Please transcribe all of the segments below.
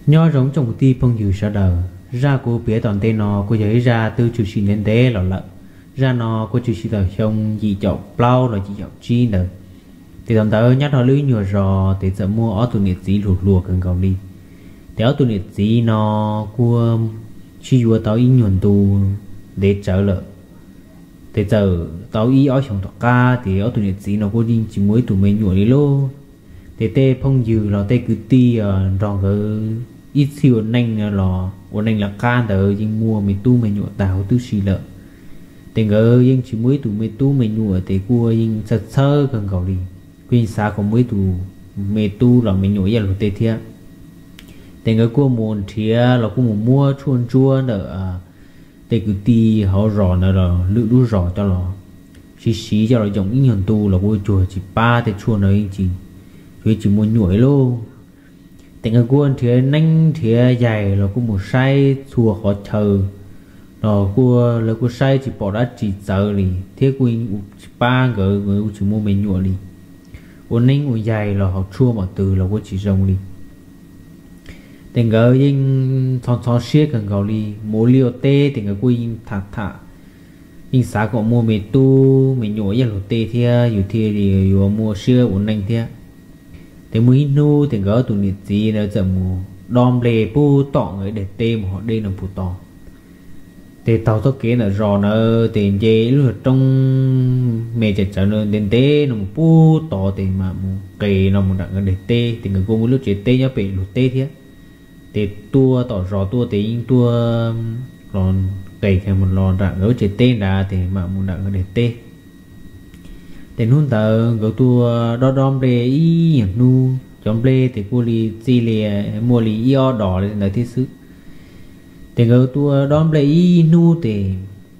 Nyob zoo tsoom kwv tij phooj ywg sawv daws, zaj kuv piav tom ntej no kuj yog ib zaj twb tshwm sim ntev ntev los lawm. Zaj no kuj tshwm sim thaum xyoo yim caum plaub los yim caum tsib ntawd. Ces thaum ntawd nyob rau lub ib nyuag zos ces txawm muaj ob tug niam txiv hluas hluas kawg nkaus li. Ces ob tug niam txiv no kuj sib yuav tau ib nyuag ntu ntev tsawv lawm. Ces txawm tau ib ob xyoos tom qab ces ob tug niam txiv no kuj yeej tsis muaj ib tug me nyuam li lauj. Ces tej phooj ywg los tej kwv tij nrog nkawd ib txhij ua neej los ua neej lawv qab ntawd yeej muaj me tub me nyuam tag huv tib si lawm. Ces nkawd yeej tsis muaj ib tug me tub me nyuam ces kuj yeej txhawj txhawj kawg nkaus li, kuj yeej xav kom muaj ib tug me tub los me nyuam ib yam luag tej thiab. Ces nkawd kuj mus nrhiav los kuj mus muab tshuaj ntsuab ntawm tej kwv tij hauv zos ntawd los lwm lub zos coj los siv siv coj los yoom ib nyuag ntu los kuj cuag tsis pab, tej tshuaj no yeej tsis, tsuas yeej tsis muaj nyuam li lauj. Ces nkawd kuj nrhiav neeb nrhiav yaig los kuj mus saib txhua qhov chaw los kuj lawv kuj saib tsis pom dab tsi txawv li thiab kuj yeej tsis pab nkawd, nkawd kuj tsis muaj me nyuam li. Ua neeb ua yaig los haus tshuaj mam twg los kuj tsis zoo li. Ces nkawd yeej ntxhov ntxhov siab kawg nkaus li, mus ua liaj ua teb ces nkawd kuj yeej tham tham, yeej xav kom muaj me tub me nyuam ib yam luag tej thiab yus thiaj li yuav muaj siab ua neej thiab. Ces muaj ib hnub ces nkawd ob tug niam txiv ntawd txawm mus dob nplej pub tom nkawd daim teb mus hauv dej no puv tod. Ces taug txoj kev ntawm zos ntawd ces nce ib lub roob me tsawv tsawv ntev ntev no mus pub tod ces mam mus qes no mus nram nkawd daim teb. Ces nkawd kuj muaj lub tsev teb nyob pem luag teb thiab. Ces tuaj tom zos tuaj ces yeej tuaj los qes los nram nkawd lub tsev teb nrad ces mam mus nram nkawd daim teb. Ces hnub ntawd nkawd tuaj dob dob nplej ib nyuag hnub, cov nplej ces kuj li txij li muaj li ib ob dos li ntawd thiab xwb. Ces nkawd tuaj dob nplej ib hnub ces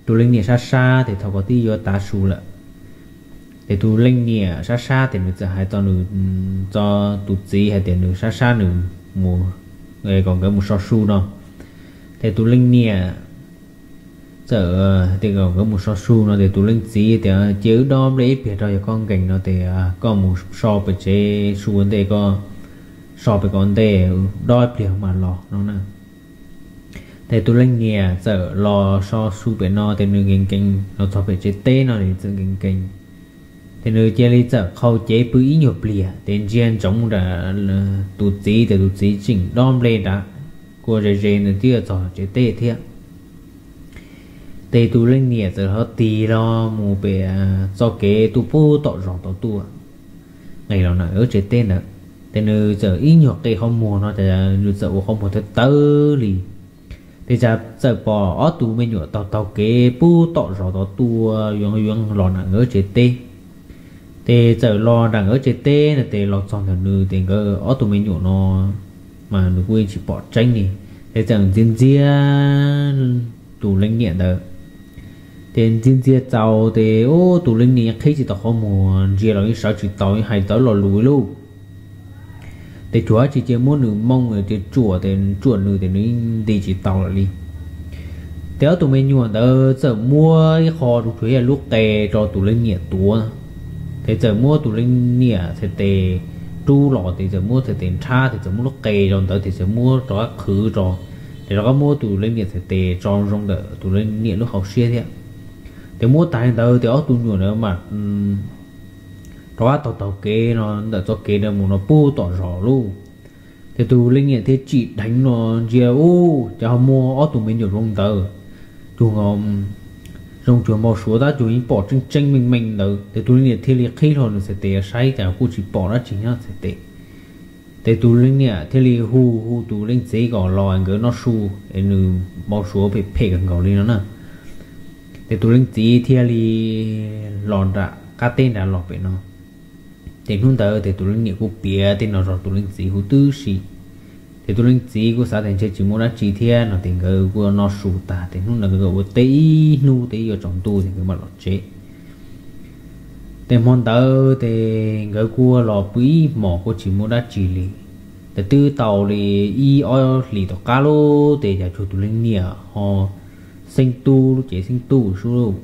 tus leej niam sab sab ces thaum ko twb yuav tav su lawm. Ces tus leej niam sab sab ces nws txawm hais txog nws, txog tus txiv hais tias nws sab sab nws mus, kom nkawd mus so su no. Ces tus leej niam txawm tias kom nkawd mus so su no ces tus leej txiv tias cia wb dob nplej ib pliag rau, yog koj nkees no ces koj mus so pem tsev su ua ntej, koj so pem ko ntej, dob ib pliag mam los no na. Ces tus leej niam txawm los so su pem no ces nws nkees nkees los txog pem tsev teb no nws txawm nkees nkees. Ces nws cia li txawm qhau cev pw ib nyuag pliag ces ntsia ntsoov nram tus txiv ces tus txiv tseem dob nplej nrad, kuj ze ze nws twb yuav txog tsev teb thiab. Ces tus leej niam txawm ho tig los mus pem txoj kev tuaj pub tom zos tod tuaj, nqes los nram nkawd tsev teb ntawd. Ces nws txawm ib nyuag qe qhov muag no ces nws txawm ua qhov muag tawv tawv li. Ces txawm pom ob tug me nyuam taug taug kev pub tom zos tod tuaj yuav yuav los nram nkawd tsev teb. Ces txawm los nram nkawd tsev teb no ces los txog ntawm nws ces nkawd ob tug me nyuam no mas nws kuj yeej tsis pom tseeb li. Ces txawm ntxias ntxias tus leej niam ntawd. Ces ntxias ntxias txaus ces ub tus leej niam qhib tsis tau qhov muag, ntsia los yeej sawv tsis tau, yeej hais tsis tau lo lus li lauj. Ces tsuas dab tsi cia muab nws mooj ces tsuam ces tsuam nws ces nws yeej nti tsis tau lawm li. Ces ob tug me nyuam ntawd txawm muab ib qho zoo tsuas yog lub qe rau tus leej niam tuav. Ces txawm muab tus leej niam txhais tes rub los ces txawm muab txhais tes nrhab ces txawm muab lub qe rau ntawd ces txawm muab rov qab qhwv rau, ces rov qab muab tus leej niam txhais tes tso zoo ntawm tus leej niam lub hauv siab thiab. Ces muab tas li ntawd ces ob tug me nyuam ntawd mam rov qab taug taug kev no ntawm txoj kev ntawd mus no pub tom zos lauj. Ces tus leej niam thiaj tsim dheev no ntsia ub cas ho muaj ob tug me nyuam zoo ntawd, cuag zoo cuag npau suav tab cuag yeej pom tseeb tseeb meej meej ntawd. Ces tus leej niam thiaj li qhib hlo nws txhais tes saib cas kuj tsis pom dab tsi nyob txhais tes. Ces tus leej niam thiaj li hu hu tus leej txiv kom los nkawd noj su, es nws npau suav phem phem kawg nkaus li no na. Ces tus leej txiv thiaj li los nram qab teb nrad los pem no. Ces hnub ntawd ces tus leej niam kuj piav tej no rau tus leej txiv huv tib si. Ces tus leej txiv kuj xav tias ntshe tsis muaj dab tsi thiab no ces nkawd kuj noj su tag ces hnub ntawd nkawd ua teb ib hnub ces yuav tsaus ntuj ces nkawd mam los tsev. Ces hmo ntawd ces nkawd kuj los pw ib hmos kuj tsis muaj dab tsi li. Ces twb tau li ib ob hlis tom qab lauj ces cas tsuas tus leej niam ho xeeb tub lub cev xeeb tub sub lauj.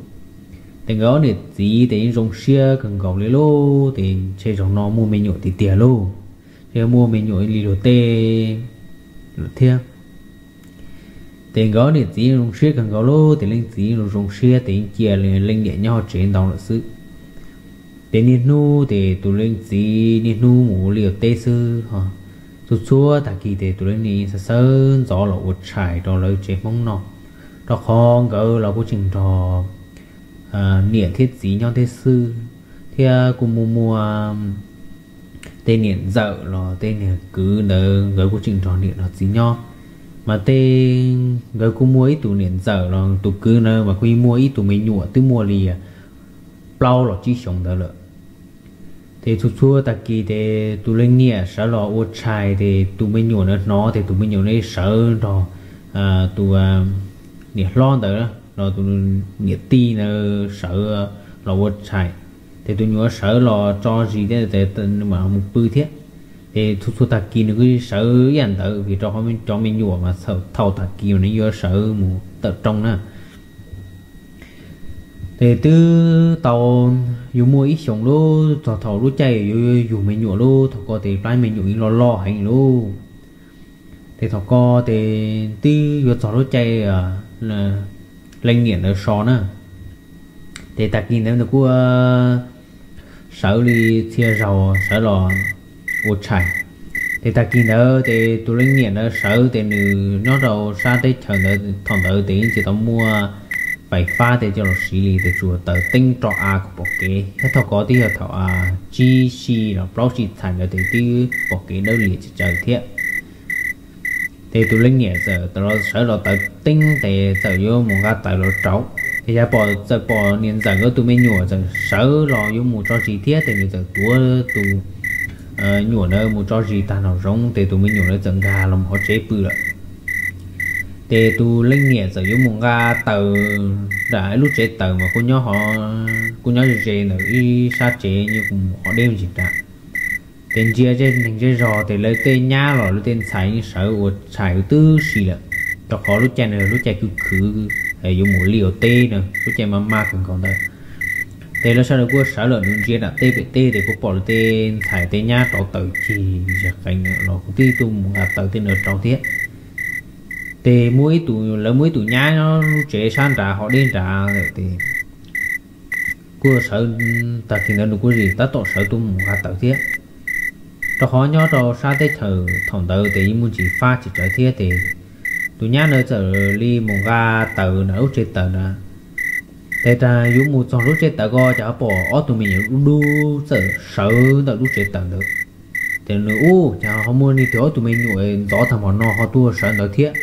Ces nkawd ob niam txiv ces yeej zoo siab kawg nkaus li lauj, ces ntshe zaum no muaj me nyuam tiag tiag lauj. Ces muaj me nyuam li luag tej lawm thiab. Ces nkawd niam txiv zoo siab kawg nkaus lub, ces leej txiv zoo zoo siab ces yeej cia leej niam nyob hauv tsev ntau lawm xwb. Ces niaj hnub ces tus leej txiv niaj hnub mus ua liaj ua teb xwb. Txhua txhua tag kis ces tus leej niam xav sawv ntxov los ua tshais rau lawv tsev Hmoob noj, rau qhov nkawd los kuj tseem nrog niam thiab txiv nyob thiab xwb, thiab kuj muaj muaj tej niam ntxawm los tej niag kwv ntawd nkawd kuj tseem nrog niam nrog txiv nyob. Mas tej, nkawd kuj muaj ib tug niam ntxawm los tus kwv ntawd mas kuj yeej muaj ib tug me nyuam twb muaj li plaub los tsib xyoos ntawd lawm. Ces txhua txhua tag kis ces tus leej niam sawv los ua tshais ces tus me nyuam ntawd hnov ces tus me nyuam ntawd sawv nrog tus niam hlob ntawd los tus niam tij ntawd sawv los ua tshais, ces tus nyuam sawv los tso zis thiab mus pw thiab. Ces txhua txhua tag kis nws kuj sawv ib yam ntawd vim rau qhov cov me nyuam mas thaum tag kis nws yuav sawv mus tawm rooj na. Ces twb tau yuav muaj ib xyoos lub, txog thaum lub caij yuav yug me nyuam lub, thaum ko ces plab me nyuam yeej loj loj heev lub. Ces thaum ko ces twb yuav txog lub caij leej niam ntawd so na. Ces tag kis ntawd nws kuj sawv li txhia zaus sawv los ua tshais. Ces tag kis ntawd ces tus leej niam ntawd sawv ces nws nyob rau sab teb chaws ntawd thaum ntawd ces yeej tsis tau muaj fais fab tej coj los siv li, ces tsuas taws teeb rau av kom pom kev thiab. Thaum ko twb yog thaum tsib si los plaub si txhais ntawd ces twb pom kev dawb lias tsis tsaws thiab. Ces tus leej niam txawm sawv los taws teeb ces txawm yuav mus nqa taws los rauv, ces yog pom, txawm pom niam ntxawm nkawd tus me nyuam txawm sawv los yuav mus tso zis thiab, ces nws txawm tuav tus nyuam ntawd mus tso zis tag nraum zoov, ces tus me nyuam ntawd txawm nkag los mus hauv tsev pw lawm. Ces tus leej niam txawm yuav mus nqa taws nram lub tsev taws mas kuj nyob, kuj nyob ze ze ntawm ib sab tsev, nyob kuj mus qhov deb me ntsis nram. Ces ntsia zej neeg zej zog ces lawv tej nyab los lawv tej ntxhais yeej sawv ua tshais twb si lawm, rau qhov lub caij no lub caij khwv khwv yuav mus liaj ua teb na, lub caij maj maj kawg nkaus ntawd. Ces lawv sawv daws kuj sawv lawm, nws ntsia nram tej pem teb ces kuj pom lawv tej ntxhais tej nyab rauv taws cig ntsia qees los kuj tib tug mus nqa taws tej ntawd rauv thiab. Ces muaj ib tug, lawv muaj ib tug nyab nyob lub tsev sab nrad hov deb nrad lawm ces kuj sawv, tag kis ntawd nws kuj zim tab tom sawv tuaj mus nqa taws thiab, rau qhov nyob rau sab teb chaws thaum ntawd ces yeej muaj ntsis fab tsis tsawv thiab. Ces tus nyab ntawd txawm li mus nqa taws nram lub tsev taws na. Ces tag yuav mus txog lub tsev taws ko ces ho pom ob tug me nyuam dub dub txawm sawv ntawm lub tsev taws ntawd. Ces nws ub, cas ho muaj ni twg ob tug me nyuam ntxov tag npaum no ho tuaj sawv ntawd thiab.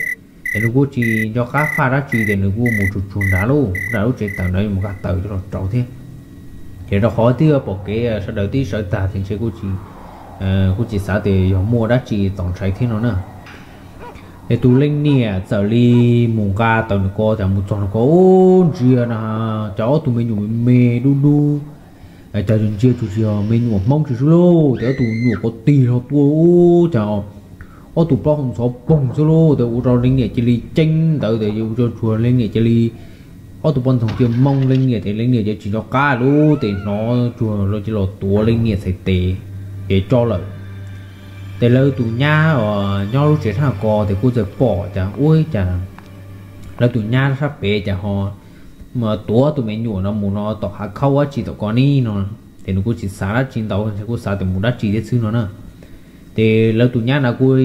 Ces nws kuj tsis nco qab faj dab tsi ces nws kuj mus tsuag tsuag nrad lub, nram lub tsev taws ntawd mus nqa taws coj los rauv thiab. Ces rau qhov twb pom kev sawv daws twb sawv tag ces ntshe kuj tsis, kuj tsis xav tias yog muaj dab tsi txaus ntshai thiab no na. Ces tus leej niam txawm li mus nqa taws nws ko, ces mus txog nws ko ub, ntsia na, cov ob tug me nyuam me me dub dub, cas ntsia tsuas yog me nyuam Hmoob tsis xwb lauj, ces ob tug nyuam ko tig hlo tuaj ub, cas ob tug plaub hau ntxhov poog xwb lauj, ces ua rau leej niam cia li ceeb ntawd ces ua rau tsuag leej niam cia li, ob tug poj ntxoog cia li moo leej niam ces leej niam ces tsis nco qab lub, ces hnov tsuag los cia los tuav leej niam txhais tes, ces tso lawm. Ces lawv tus nyab uas nyob lub tsev sab ko ces kuj txawm pom, cas ua cas lawv tus nyab sab pem cas ho tuav tus me nyuam no mus no tom hav khaub dab tsi tom ko ni no. Ces nws kuj tsis xav dab tsi ntau, ntshe kuj xav tias mus dab tsi thiab xwb no na. Ces lawv tus nyab na kuj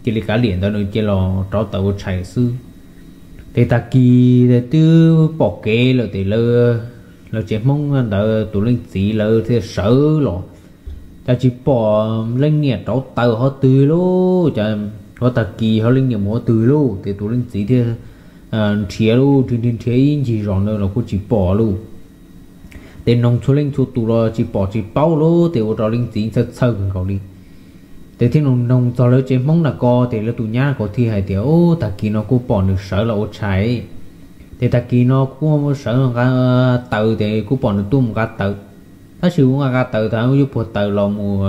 cia li kav liam ntawd nws cia los rauv taws ua tshais xwb. Ces tag kis twb pom kev lawm ces lawv tsev Hmoob ntawd tus leej txiv lawv thiaj sawv los, cas tsis pom leej niam rauv taws hov twg lauj, cas hov tag kis ho leej niam mus hov twg lauj, ces tus leej txiv thiaj nrhiav lauj, nrhiav nrhiav ib ncig zos ntawd los kuj tsis pom lauj. Ces noog txhua leej txhua tus los tsis pom tsis paub lauj, ces ua rau leej txiv txhawj txhawj kawg nkaus li. Ces thiaj noog noog txog lawv tsev Hmoob na ko, ces lawv tus nyab ko thiaj hais tias, ub, tag kis no kuj pom nws sawv los ua tshais, ces tag kis no kuj sawv nqa taws, ces kuj pom nws tuaj mus nqa taws. Tab sis kuv nqa nqa taws tas yuav puag taws los mus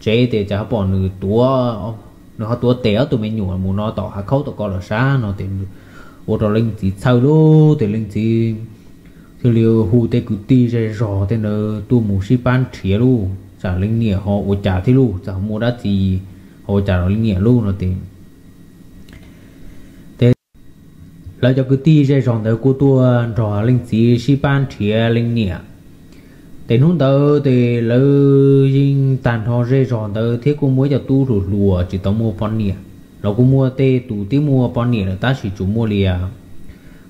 tsev, ces cas ho pom nws tuav, nws ho tuav tes ob tug me nyuam mus no tom hav khaub tom ko los sab no, ces ua rau leej txiv txhawj lauj, ces leej txiv thiaj li hu tej kwv tij zej zog tej ntawd tuaj mus sib pab nrhiav lauj, tsam leej niam ho ua cas thiab lauj, tsam ho muaj dab tsi ua cas los leej niam lub no ces, ces lawv cov kwv tij zej zos ntawd kuj tuaj nrog leej txiv sib pab nrhiav leej niam. Ces hnub ntawd ces lawv yeej tag nrho zej zos ntawd thiab kuj muaj ib co tub hluas hluas tsis tau muaj poj niam, los kuj muaj tej tus twb muaj poj niam lawm tab sis tsuas muaj li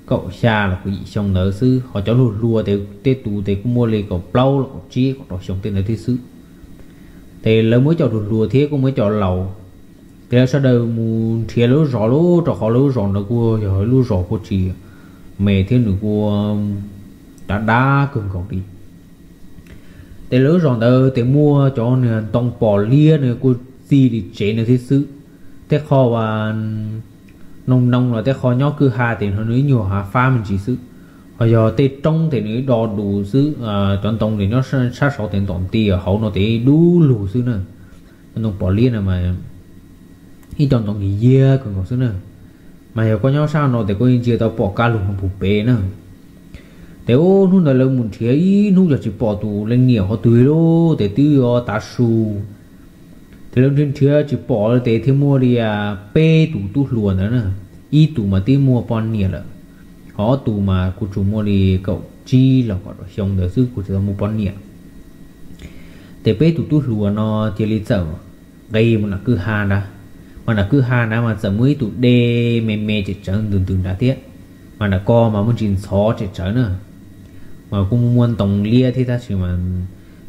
kaum xya los kaum yim xyoo ntawd xwb, ho cov hluas hluas ces tej tus ces kuj muaj li kaum plaub los kaum tsib kaum rau xyoo tej ntawd thiab xwb. Ces lawv muaj ib co hluas hluas thiab kuj muaj ib co laus. Ces lawv sawv daws mus nrhiav lawv lub zos lub, rau qhov lawv lub zos ntawd kuj yog lub zos kuj tsis me thiab nws kuj dav dav kawg nkaus li. Ces lawv lub zos ntawd ces muaj cov niag ntoo pom liab no kuj txij li tsev no thiab xwb. Tej qho uas noo noo los tej qho nyob kwj ha ces nws ib nyuag hav fab me ntsis xwb, ho yog tej roob ces nws ib do dus xwb. Cov ntoo ces nyob sab saud ces ntom nti hauv no ces ib dub lug xwb na. Cov ntoo pom liab no mas ib co ntoo yiag kawg nkaus xwb na. Mas yog koj nyob sab no ces koj yeej ntsia tau pom kaj lug no puag pem na. Ces ub hnub ntawd lawv mus nrhiav ib hnub yog tsis pom tus leej niam qhov twg li lauj, ces twb yuav tav su. Ces lawv nrhiav nrhiav tsis pom ces thiaj muaj li peb tus tub hluas ntawd na. Ib tus mas twb muaj poj niam lawm, ho ob tus mas kuj tsuas muaj li kaum tsib los kaum rau xyoo ntawd xwb, kuj tsis tau muaj poj niam. Ces peb tus tub hluas no cia li txawm nqis mus nram kwj ha nrad. Mas nram kwj ha nrad mas txawm muaj ib tus dej me me tseem tsawv ntws ntws nrad thiab. Mas nram ko mas muaj ntsis ntxhov tseem tsawv na. Mas kuj muaj ntoo liab thiab tab sis mas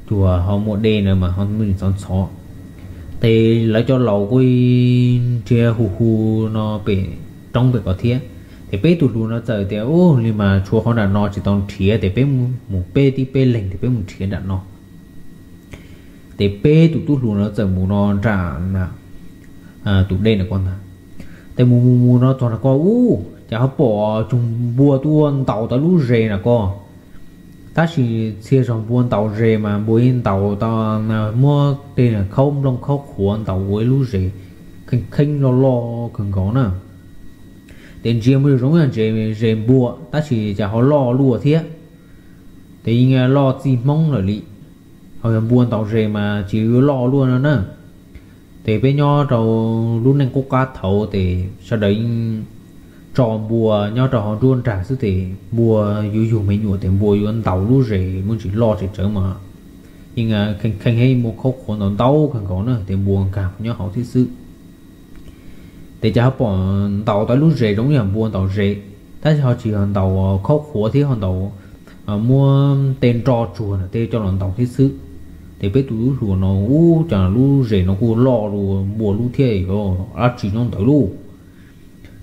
cuag ho muaj dej na mas ho muaj ntsis ntxhov ntxhov. Ces lawv cov laus kuj nrhiav hu hu no pem roob pem ko thiab. Ces peb tus hluas no txawm tias, Ub, li mas tshuav qhov nram no tsis tau nrhiav ces peb mus peb tib peb leeg ces peb mus nrhiav nram no. Ces peb tus tub hluas no txawm mus no nram tus dej nram ko ntag. Ces mus mus mus no txog nram ko ub, cas ho pom tsoog npua tuaj ntaus tau lub zes nram ko. Tab sis txhia zog npua ntaus zes mas npua yeej ntaus tau, muab tej khaub nplooj khaub qhuav ntaus ua ib lub zes kheej kheeb loj loj kawg nkaus na. Ces ntsia mus zoo yam zes npua tab sis cas ho loj luaj thiab. Ces yeej loj txij hmoob lawm li. Ho yog npua ntaus zes mas tsis yuav loj luaj no na. Ces peb nyob rau lub neej qub qab thaud ces sawv daws yeej tso npua nyob rau hauv nruab nrag xwb ces npua yuav yug me nyuam ces npua yuav ntaus lub zes muaj ntsis loj tseem tsawv mas yeej kheej kheej thiab muaj khaub qhuav ntau ntau kawg nkaus na ces npua nkag nyob hauv thiab xwb. Ces cas ho pom ntaus tau lub zes zoo yam npua ntaus zes, tab sis ho tsis yog ntaus khaub qhuav thiab ho ntaus muab tej nroj tsuag ntawm tej coj los ntaus thiab xwb. Ces peb tus tub hluas no ub, cas lub zes no kuj loj dua npua lub thiab, yog dab tsi nyob ntawd lauj?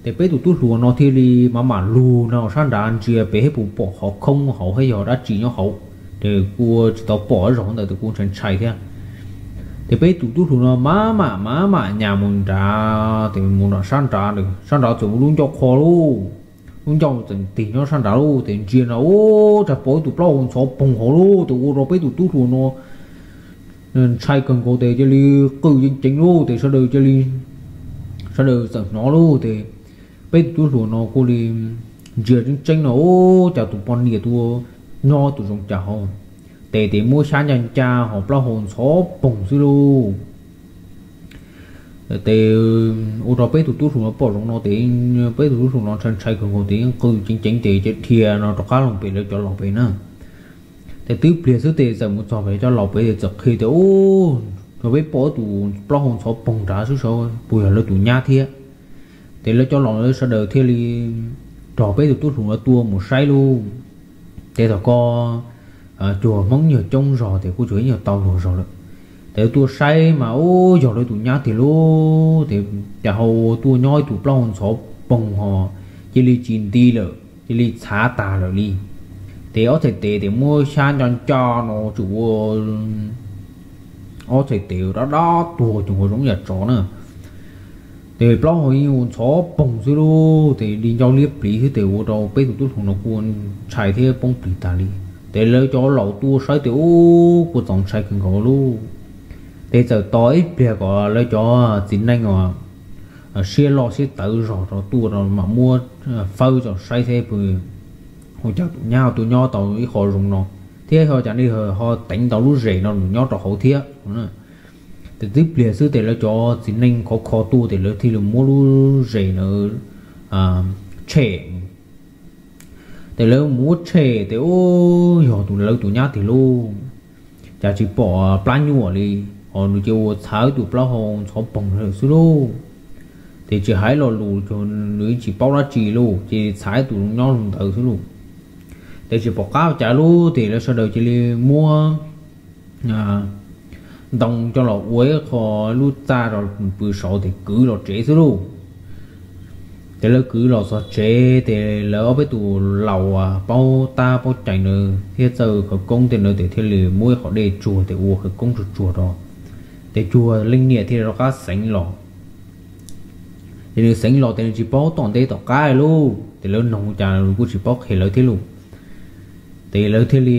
Ces peb tus tub hluas no thiaj li mam mam lug no sab nrad ntsia pem thiab puas pom qhov khoob hauv thiab yog dab tsi nyob hauv. Ces kuj tsis tau pom zog ntawd ces kuj ntshai ntshai thiab. Ces peb tus tub hluas no mam mam mam mam nyas mus nrad, ces mus nram sab nrad, sab nrad txawm muaj lub ncauj qhua lauj. Lub ncauj txawm tig nyob sab nrad lauj, ces ntsia no ub, cas pom ib tug plaub hau ntxhov poog hauv lauj, ces ua rau peb tus tub hluas no ntshai kawg nkaus ces cia li qw ceev ceev lauj, ces sawv daws cia li, sawv daws txawm hnov lauj, ces peb tus tub hluas no kuj li ntsia tseeb tseeb no ub, cas tus poj niam tuaj nyob tus zoo cas hauv, tes ces muab xyab ncaj ncaj ho plaub hau ntxhov poog xwb lauj. Ces ua rau peb tus tub hluas no pom zoo no ces peb tus tub hluas no ntshai ntshai kawg nkaus ces yeej qw ceev ceev ces dhia no rov qab los pem lawv cov laus pem na. Ces twb pliag xwb ces txawm mus txog pem cov laus pem ces txawm qhia tias, Ub, yog peb pom tus plaub hau ntxhov poog nrad xwb sav, puas yog lawv tus nyab thiab? Ces lawv cov laus sawv daws thiaj li nrog peb tus tub hluas no tuaj mus saib lauj. Ces thaum ko cuag Hmoob nyuag coob zog ces kuj cuag ib nyuag tau luag zog lawm. Ces tuaj saib mas ub, yog lawv tus nyab tiag lauj, ces cas ho tuaj nyob ib tug plaub hau ntxhov poog ho cia li tsis nti lawm, cia li txhav tag lawm li. Ces ob txhais tes ces muab xyab ncaj ncaj no tsum ua ob txhais tes dab dab tuag cuag nkaus zoo yam tsov na. Ces plaub hau yeej ua ntxhov poog xwb lauj, ces li ncauj liab pliv xwb ces ua rau peb tus tub hluas no kuj ntshai thiab poob plig tag li. Ces lawv cov laus tuaj saib ces ub, kuj txaus ntshai kawg nkaus lauj. Ces txawm tos ib pliag kom lawv cov txiv neej uas siab loj siab tawv zog rau tuaj rau mam muab fawb tso saib thiab, ua cas tus nyab tuaj nyob tau ib qho zoo no thiab ho cas nej ho teev tau lub zes no nws nyob rau hauv thiab. Ces twb pliag xwb ces lawv cov txiv neej khov kho tuaj ces lawv thiaj li muab lub zes ntawd tshem. Ces lawv mus muab tshem ces ub, yog tus lawv tus nyab tiag lauj, cas tsis pom plab nyuam li, ho nws cia ua txhav tus plaub hau ntxhov poog lawm xwb lauj. Ces tsis hais lo lus, nws tsis paub dab tsi lauj, ces txhav tus nyob ntawd xwb lauj. Ces tsis pom qab ua cas lauj, ces lawv sawv daws cia li muab ntoo coj los ua ib qho lub txaj rau pw saud ces kwv los tsev xwb lauj. Ces lawv kwv los txog tsev ces lawv ob peb tus laus paub tab paub cai na, thiab txawj khawv koob tej na, ces thiaj li muab ib qho dej tsuag ces ua khawv koob tsuag tsuag rau, ces cuag leej niam thiaj li rov qab xeev los. Ces nws xeev los ces nws tsis paub tom ntej tom qab lauj, ces lawv noog cas nws kuj tsis paub qhia lawv thiab lauj. Ces lawv thiaj li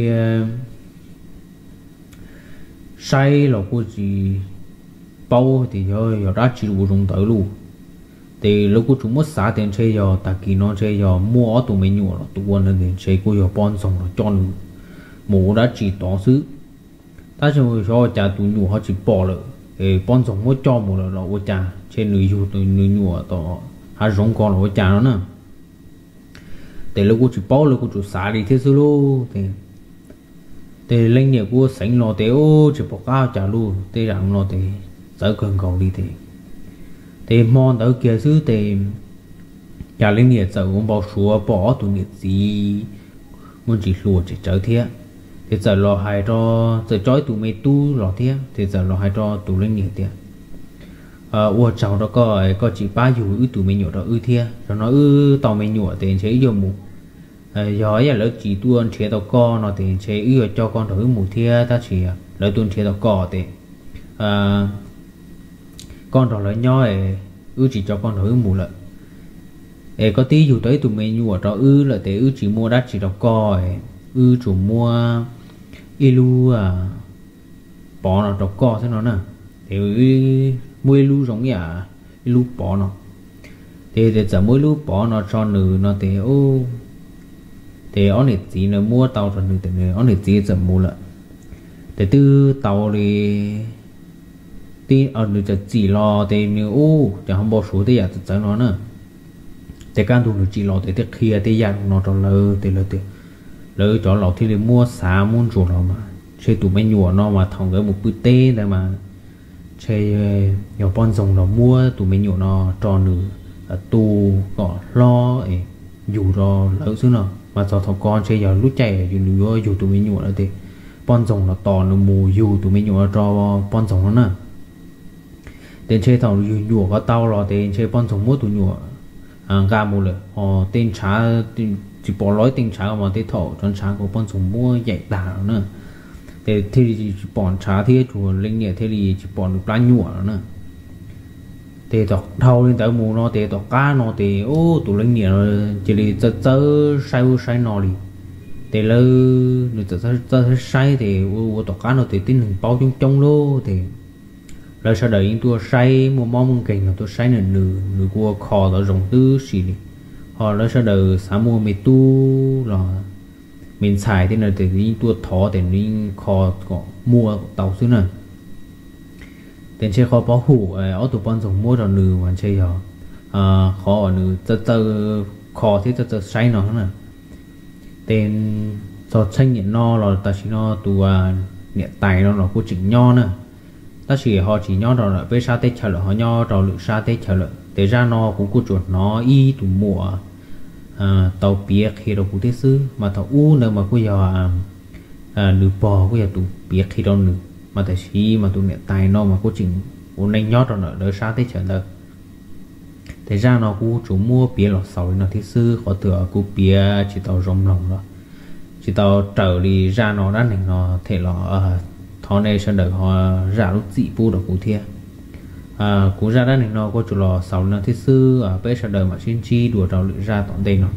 saib los kuj tsis paub tias yog, yog dab tsi ua zoo ntawd lauj. Ces lawv kuj tsuas muab xav tias ntshe yog tag kis no ntshe yog muaj ob tug me nyuam los tua ntawd, ntshe kuj yog poj ntxoog los coj nws mus ua dab tsi tod xwb. Tab sis xyov ua cas tus nyuam ho tsis pom lawm, poj ntxoog muab coj mus lawm los ua cas, ntshe nws yug nws nyuam tom hav zoov ko los ua cas no na. Ces lawv kuj tsis paub, lawv kuj tsuas xav li thiab xwb lauj. Ces leej niam kuj xeev los ces ub, tsis pom qab ua cas lauj, tej zam no ces txawv kawg nkaus li ces, ces hmo ntawd kiag xwb ces cas leej niam txawm ua npau suav pom ob tug niam txiv muaj ntsis hluas tseem tsawv thiab. Ces txawm los hais rau, txawm coj ib tug me tub los thiab, ces txawm los hais rau tus leej niam tias, ua tsaug rau koj, koj tsis pab yug wb tus me nyuam rau wb thiab. Zaum no wb tau me nyuam ces ntshe wb yuav mus. Yog ib yam lawv tsis tuaj nrhiav tau koj no ces ntshe wb yuav coj koj nrog wb mus thiab, tab sis lawv tuaj nrhiav tau koj ces koj nrog lawv nyob, wb tsis coj koj nrog wb mus lawm. Es koj twb yug tau ib tug me nyuam rau wb lawm ces wb tsis muaj dab tsi rau koj, wb tsuas muab ib lub pov no rau koj xwb no na. Ces muaj ib lub zoo ib yam ib lub pov no. Ces txawm muab ib lub pov no tso nws no ces, ces ob niam txiv no muab tau rau nws ces ob niam txiv txawm mus lawm. Ces twb tau li, nws txawm txim los ces nws ub, ces ho npau suav tej yam txawv txawv no na. Ces kaj ntug nws txim los ces thiaj qhia tej yam no rau lawv ces lawv tias, lawv cov laus thiaj li muab xav muab ntsuas los mas ntshe tus me nyuam no mas thaum nkawd mus pw teb ntawd mas ntshe yog poj ntxoog los muab tus me nyuam no rau nws tu kom hlob es yug rau lawv xwb no. Mas txog thaum ko ntshe yog lub caij nws yuav yug tus me nyuam lawm ces poj ntxoog los tos nws mus yug tus me nyuam rau poj ntxoog no na. Ces ntshe thaum yug nyuam ko tau los ces ntshe poj ntxoog muab tus nyuam nqa mus lawm ho tej ntshav, tsis pom los ib tej ntshav mas tej thaum cov ntshav ko poj ntxoog muab yaim tag lawm na. Ces thiaj li tsis pom ntshav thiab tsuas leej niam thiaj li tsis pom nws plab nyuam lawm na. Ces tom dhau li ntawd mus no ces tom qab no ces ub, tus leej niam cia li txawj txawj saib ub saib no li. Ces lawv, nws txawm txawj saib ces ua ua tom qab no ces tib neeg paub coob coob lawm ces lawv sawv daws yeej tuaj saib, muaj mob muaj nkeeg los tuaj saib nws, nws kuj ua kho tau zoo tib si li. Ho lawv sawv daws xav muaj me tub los me ntxhais thiab no ces yeej tuaj thov ces nws yeej kho kom muaj kom tau xwb na. Ces ntshe qhov pov hum ob tug poj ntxoog muab rau nws mas ntshe yog qhov uas nws txawj txawj kho thiab txawj txawj saib no na. Ces txog txheej niam no los tam sim no tus niam tais no los kuj tseem nyob na, tab sis ho tsis nyob rau peb sab teb chaws lawm, ho nyob rau lwm sab teb chaws lawm. Ces zaj no kuv kuj tsuas hnov ib tus muam tau piav qhia rau kuv thiab xwb, mas thaum ub ntawd mas kuj yog nws pog kuj yog tus piav qhia rau nws, mas tam sim mas tus niam tais no mas kuj tseem ua neej nyob rau ntawm lawv sab teb chaws ntawd. Ces zaj no kuv tsuas muab piav los xaus li no thiab xwb, qhov twg kuv piav tsis tau zoo mloog los tsis tau raws li zaj no dab neeg no them los thov nej sawv daws ho zam lub txim pub rau kuv thiab. Kuv zaj dab neeg no kuv tsuas los xaus li no thiab xwb, peb sawv daws mam sib ntsib dua rau lwm zaj tom ntej no.